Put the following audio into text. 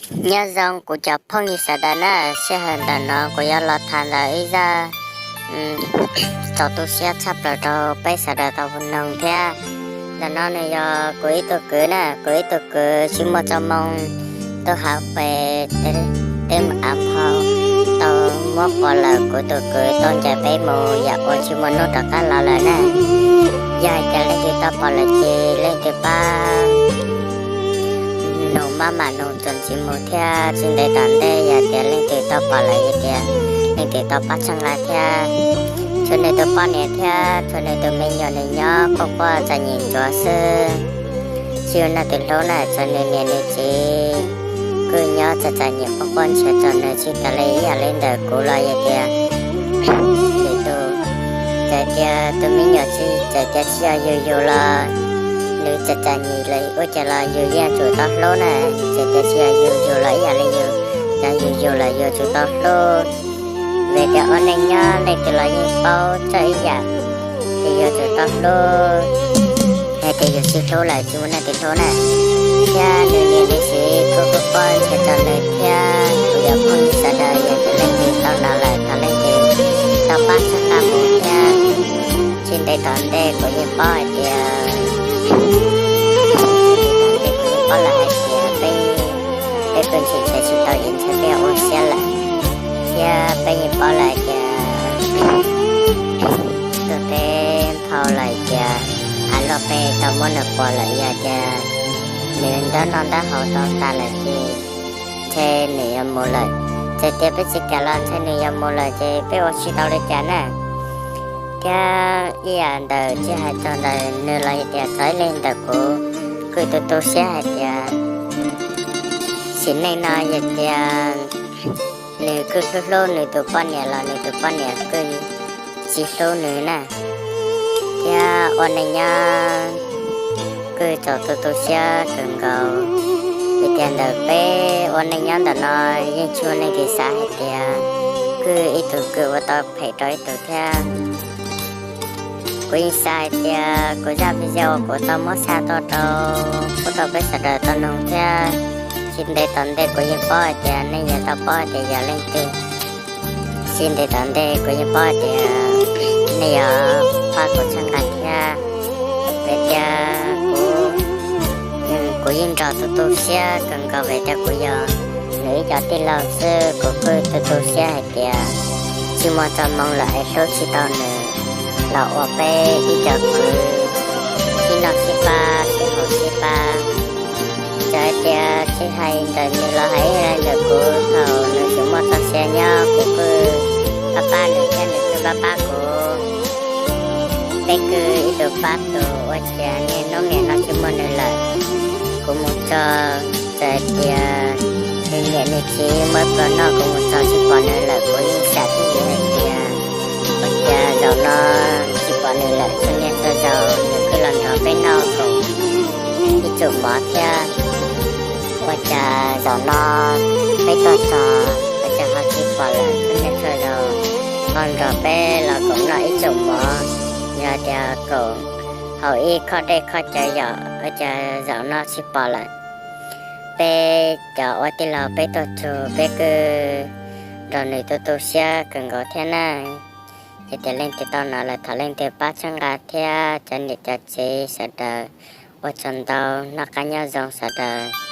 Nyob zoo kuv cov phooj ywg sawv daws na, sij hawm ntawm no kuv yuav los tham ntawm ib zaj txaus tu siab tshaj plaws rau peb sawv daws tau mloog thiab. Ntawm no nws yog kuv ib tug kwv na, kuv ib tug kwv tsis muaj txoj moo tuaj hauv pes teb av phau tau muab pom lawm. Kuv tus kwv tau ncaim peb mus yam uas tsis muaj hnub rov qab los lawm na. Yog hais tias leej twg tau pom lawm ces leej twg pab nug maj mam nug txuas ntxiv mus thiab. Tsis ntev tom ntej yog tias leej twg tau pom lawm yog tias leej twg tau pab txhawb nqa thiab. Tshuav nws tus poj niam thiab tshuav nws tus me nyuam nws nyob quaj quaj txom nyem ntsuav xwb. Tsis ua neeg twg hlub na, txawm nws niam nws txiv kuj nyob txom txom nyem quaj quaj nrhiav txog nws tsis tas li. Ib yam li ntawm kuv los yog tias lwm tus, txawm tias tus me nyuam tsis, txawm tias tsis yog yus yug los nws txom txom nyem los ua cas los yus yeej tsum tau hlub na. Txawm tias tsis yog yus yug los ib yam li yus, yog yus yug los yuav tsum tau hlub. Vim tias ua neej nyob leej twg los yeej paub txog ib yam, ces yuav tsum tau hlub. Hais tias yus tsis hlub lawm tsis muaj neeg twg hlub na. Thiab nws niam nws txiv kuj quaj quaj nrhiav txog nws thiab. Kuv cov phooj ywg sawv daws yog tias leej twg tau hnov lawm thov leej twg tau pab txhawb nqa mus thiab. Tsis ntev tom ntej kuv yeej paub hais tias, kuv yeej paub lawm hais tias peb, peb kuj ntshai ntshai tsis tau ces ntshai peb ua siab lawm. Thiab peb yeej paub lawm hais tias tuaj teb nphau lawm tias av luaj peb tau muab nws quas lawm, yog tias nws ntab noj ntab haus tau tas lawm ces ntshe nws yuav mus lawm. Txawm tias peb tsis kam los ntshe nws yuav mus lawm ces peb ua tsis tau li cas na. Thiab ib yam ntawm tsis hais txog ntawm nws los yog tias txog ib leeg ntawm kuv, kuj tu tu siab hais tias sim neej no yog tias nws kuj hlub hlub nws tus poj niam los nws tus poj niam kuj tsis hlub nws na. Thiab ua neej nyob kuj txaus tu tu siab kawg nkaus. Vim tias ntawm peb ua neej nyob ntawm no yeej tsis muaj leej twg xav hais tias kuj ib tug kuj ua tau phem rau ib tug thiab. Kuv yeej xav hais tias kuv zaj video kuv tau muab xa tuaj rau, pub rau peb sawv daws tau noog thiab. Tsis ntev tom ntej kuv yeej paub hais tias nej yuav tau paub hais tias yog leej twg. Tsis ntev tom ntej kuv yeej paub hais tias nej yuav pab kuv txhawb nqa thiab. Vim tias kuv, kuv yeej nrog tu tu siab kawg nkaus vim tias kuv yog nws ib co tij laug xwb, kuv kuj tu tu siab hais tias tsis muaj txoj moo lawm es hlub tsis tau nws los ua peb ib co kwv sib noj sib pab sib haum sib pab. Txawm hais tias tsis hais ntawm nws los hais ib yam li ntawm kuv, thaum nws tseem muaj txoj sia nyob kuv kuj pab pab nws thiab nws kuj pab pab kuv. Peb kuj ib tug pab tus ua cas niaj hnub nim no tsis muaj nws lawm. Kuv mus txog, txawm hais tias nws niam nws txiv muab pluas noj, kuv mus txog tsis pom nws lawm kuv yeej xam thiab hais tias ua cas zaum no tsis pom nws lawm, txhua niaj txhua zaus nws kuj los nrog peb noj koom ib tsum mov thiab. Ua cas zaum no peb tuaj txog ua cas ho tsis pom lawm, txhua niaj txhua zaus ho nrog peb los koom noj ib tsum mov, yog tias koom haus ib khob dej khob cawv yom, ua cas zaum no tsis pom lawm. Peb cov ua tij laug peb tuaj txog peb kuj nrog nws tu tu siab kawg nkaus thiab na. Yog tias leej twg tau hnov lawm thov leej twg pab txhawb nqa thiab. Cov niam cov txiv sawv daws ua tsaug ntau, noj qab nyob zoo sawv daws.